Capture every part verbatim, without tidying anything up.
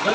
Ka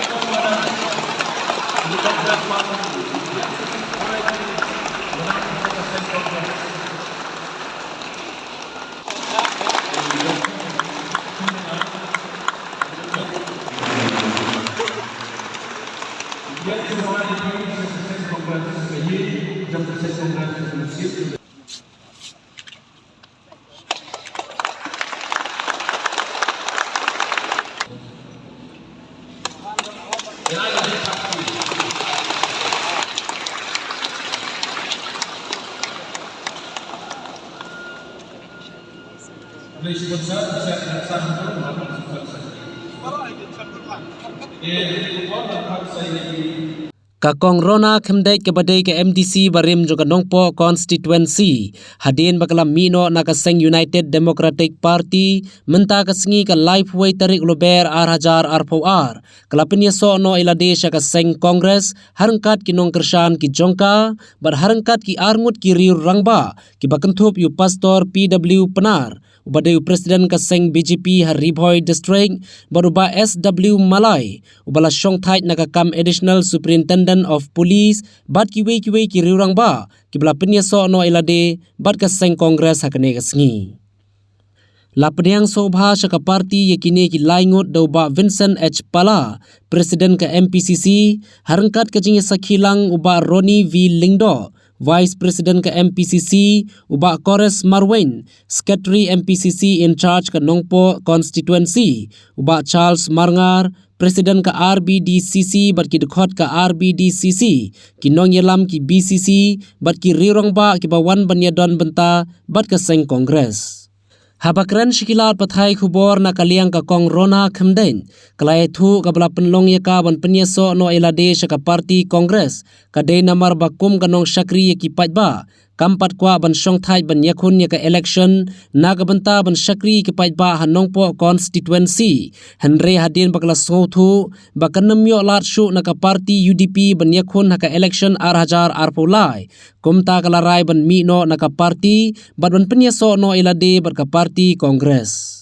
Kong Rona Khymdeit kaba dei ka M D C barim jong ka Nongpoh constituency, hadien ba ka la mih noh na ka seng United Democratic Party mynta ka sngi ka laiphew tarik Lber ar hajar arphew ar, ka la pynïasoh noh ïa lade sha ka seng Congress ha ryngkat ki nongkyrshan ki jong ka bad ha ryngkat ki arngut ki riew rangbah kiba kynthup ïa u Pastor P W Pnar, uba dei u President ka seng B J P ha Ri Bhoi District, bad u Bah S W Malai, uba la shongthait na ka kam Additional Superintendent of Police, bad kiwei kiwei ki riew rangbah kiba la pynïasoh noh ïa lade bad ka seng Congress ha kane ka sngi. La pdiang sngewbha sha ka party ïa kine ki lai ngut da u Bah Vincent H Pala, President ka M P C C, ha ryngkat ka jingïasakhi lang u Bah Ronnie V Lyngdoh, Vice President ka M P C C, u Bah Kores Marwein, Secretary M P C C in charge ka Nongpoh constituency, u Bah Charles Marngar, President ka R B D C C bad ki dkhot ka R B D C C, ki nongïalam ki B C C bad ki riew rangbah kiba wan ban ïadon bynta bad ka seng Congress. Haba kren sha ki lad pathai khubor na ka liang ka Kong Rona Khymdeit, ka la ïathuh kaba la pynlong ïa ka ban pynïasoh noh ïa lade sha ka party Congress, ka dei namar ba kum ka nongshakri ïa ki paidbah, kam pat kwah ban shongthait ban ïakhun ïa ka election na ka bynta ban shakri ïa ki paidbah ha Nongpoh constituency. Hynrei hadien ba ka la sngewthuh ba kan ym ïoh lad shuh na ka party U D P ban ïakhun ha ka election ar hajar arphew lai, kumta ka la rai ban mih noh na ka party bad ban pynïasoh noh ïa lade bad ka party Congress.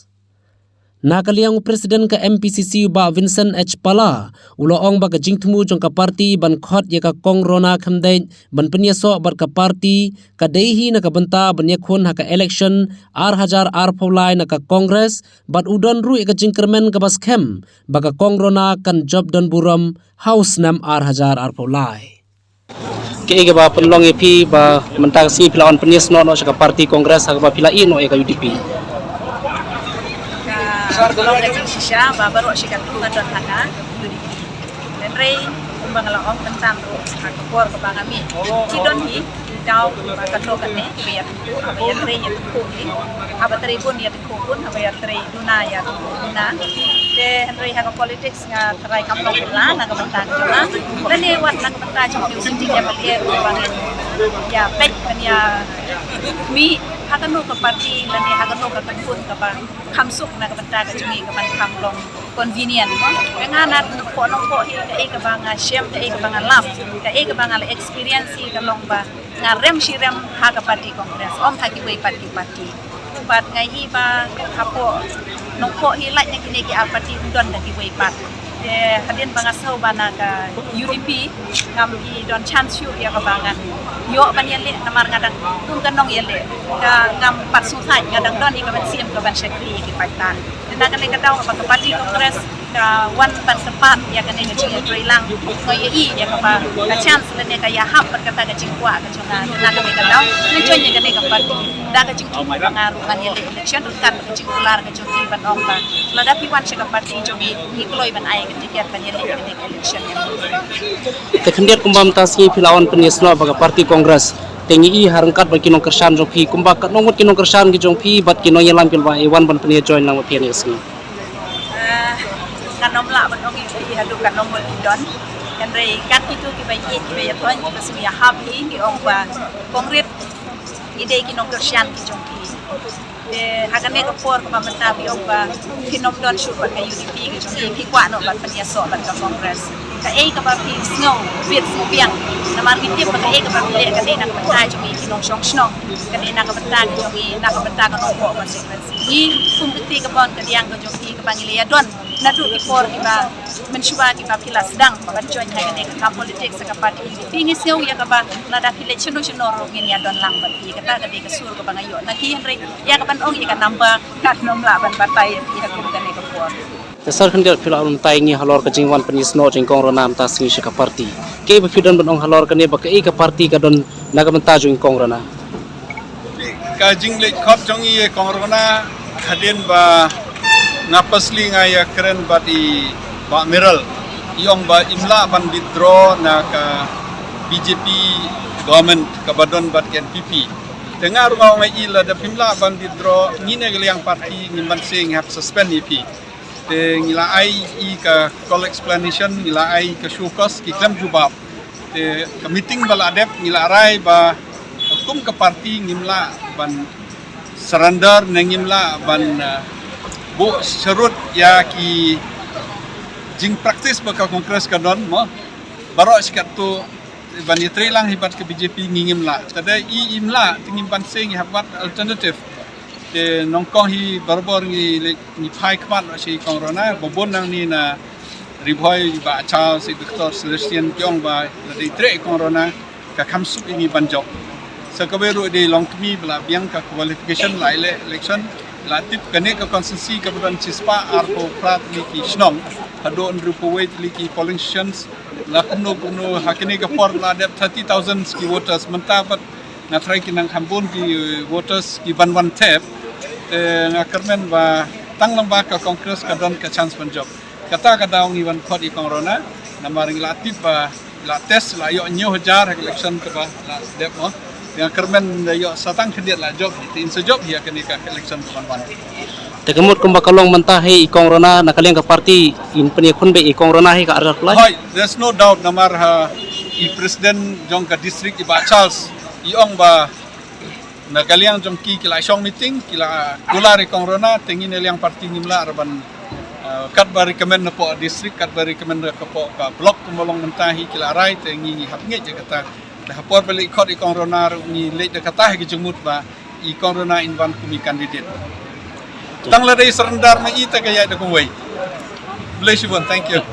Na ka liang u President ka M P C C u Bah Vincent H Pala, u la ong ba ka jingthmu jong ka party ban khot ïa ka Kong Rona Khymdeit ban pynïasoh bad ka party ka dei hi na ka bynta ban ïakhun ha ka election ar hajar arphew lai na ka Congress, bad u don ruh ïa ka jingkyrmen kaba skhem ba ka Kong Rona kan jop don burom ha u snem ar hajar arphew lai. Kaei kaba pynlong ïa phi ba mynta ka sngi phi la wan pynïasoh noh sha ka party Congress ha kaba phi la ïeh noh ïa ka U D P? Ka long ka jingshisha ba baroh shi katto nga don ha ka U D P. Hynrei kumba nga la ong mynta ruh ha ka por kaba nga mih, ki don hi ki daw ba katto katne ba ïa, ba ïatrei ïa, haba trei bun ïa, ko bun, haba ïatrei duna ïa, duna. Te hynrei ha ka politics nga tharai kam long pynlong na ka bynta jong nga. Lane wat na ka bynta jong u sitting M L A ruh ba ngin ïa peit ban ïa mih ha kano ka party lane ha kano ka kynhun kaba kham suk na ka bynta ka jong ngi, ka ban kham long convenient. Ka nga napoh Nongpoh hi, kaei kaba nga shem, kaei kaba nga lap, kaei kaba nga la experience hi ka long ba nga rem shi rem ha ka party Congress, ym ha kiwei pat ki party. Bad nga i ba hapoh Nongpoh hi lait na kine ki ar party, ym don da kiwei pat. Te hadien ba nga sngew ba na ka U D P ngam i don chance shuh ïa kaba ngan ïoh ban ïaleh namar nga dang kum ka nongïaleh, ka ngam pat sngewthuh, nga dang don ïa ka mynsiem ka ban shakri ïa ki paidbah. Te na kane ka daw ba ka party Congress ka wan ban syrpat ïa kane ka jingïatreilang, nga ïohi ïa kaba ka chance lane ka ïahap bad kata ka jingkwah ka jong nga. Te na kane ka daw nga join ïa kane ka party da ka jingthmu ba nga ruh ngan ïaleh election, ryngkat ka jingkular ka jong ki ban ong ba lada phi wan sha ka party jong ngi, ngi kloi ban ai ka ticket ban ïaleh kane ka election ïa phi. Te khyndiat kumba mynta sngi phi la wan pynïasoh ba ka party Congress, te ngi i ha ryngkat bad ki nongkyrshan jong phi, kumba katno ngut ki nongkyrshan ki jong phi bad ki nongïalam kiba wan ban pynïajoin lang bad phi ha kane ka sngi? Ah, ngan ym lah ban ong ïa phi haduh katno ngut ki don. Hynrei kat kito kiba ïeit, kiba ïathoh, kiba sngewhap ïa ngi, ki ong ba kongrit ngi dei ki nongkyrshan ki jong phi. Te ha kane ka por kaba mynta phi ong ba phin ym don shuh bad ka U D P ka jong ngi, phi kwah noh ban pynïasoh bad ka Congress. Kaei kaba phi sngew bit sngewbiang namar ngi tip ba kaei kaba phi leh ka dei na ka bynta jong ngi ki nongshong shnong, ka dei na ka bynta ka jong ngi, na ka bynta ka Nongpoh constituency. Ngi kum ka kti ka bun ka diang ka jong ngi kaba ngi la ïadon Naduh ki por kiba mynshuwa kiba phi la sdang ban join ha kane ka kam politics ka party, phi ngi sngew ïa kaba lada phi leit shano shano ruh ngin ïa don lang bad phi. Kata ka dei ka sur kaba nga ïoh na ki, hynrei ïa kaban ong ïa ka number kan ym lah ban batai ïa phi ha kum kane ka por. Te sar khyndiat phi la ong mynta ïa ngi halor ka jingwan pynïasnoh jong i Kong Rona mynta sngi sha ka party. Kaei ba phi don ban ong halor kane ba kaei ka party ka don na ka bynta jong i Kong Rona? Ka jingleit khot jong i Kong Rona hadien ba nga firstly nga ïa kren bad i Bah Miral, i ong ba im lah ban withdraw na ka B J P government kaba don bad ka N P P. Te nga ruh nga ong ïa i lada phim lah ban withdraw, ngi ne ka liang party ngim banse, ngi hap suspend ïa phi. Te ngi la ai i ka call explanation, ngi la ai ka show cause, ki khlem jubab. Te ka meeting ba la dep ngi la rai ba kum ka party ngim lah ban surrender ne ngim lah ban, uh, buh sharud ïa ki jingpractice ba ka Congress ka don mo. Baroh shi katto ban ïatrei lang hi bad ka B J P ngi ngim lah. Te da i im lah te ngim banse, ngi hap wad alternative. Te nyngkong hi barabor ngi leit ngi phai khmat noh sha i Kong Rona, ba bun nangne na Ri Bhoi, i Bah Charles, i Doctor Celestine ki ong ba lada ïatrei i Kong Rona ka kham suk ïa ngi ban jop. Sa kawei ruh dei long kmie ba la biang ka qualification, la ïaleh election, la tip kane ka constituency kaba don shispah arphew phra tylli ki shnong, haduh hynriewphew wei tylli ki polling stations, la kumno kumno ha kane ka por la dep thirty thousand ki voters, mynta pat nga tharai ki nang kham bun ki voters ki ban wan thep. Te nga kyrmen ba tang lyngba ka Congress ka don ka chance ban jop. Kata ka daw ngi wan khot i Kong Rona, namar ngi la tip ba la test, la ïoh hynñiew hajar ha ka election kaba la dep mo. Nga kyrmen da ïoh sa tang khyndiat la jop hi, te in sa jop hi ha kane ka election kaban wan. Te ka mut kumba ka long mynta hi i Kong Rona na ka liang ka party, in pynïakhun beit i Kong Rona hi ka arhajar khlaiñ? Hooid, there's no doubt, namar ha i president jong ka district i Bah Charles i ong ba na ka liang jong ki ki la shong meeting, ki la kular i Kong Rona, te ngi na liang party ngim lah ruh ban, uh, katba recommend na poh district, katba recommend na ka poh ka block kumba long mynta hi ki la rai, te ngi ngi hap ngeit ïa kata. Te ha por ba leit khot i Kong Rona ruh ngi leit da kata ha ka jingmut ba i Kong Rona in wan kum i candidate. Tang lada i surrender ma i te ka ïaid da kumwei. Khublei shibun, thank you.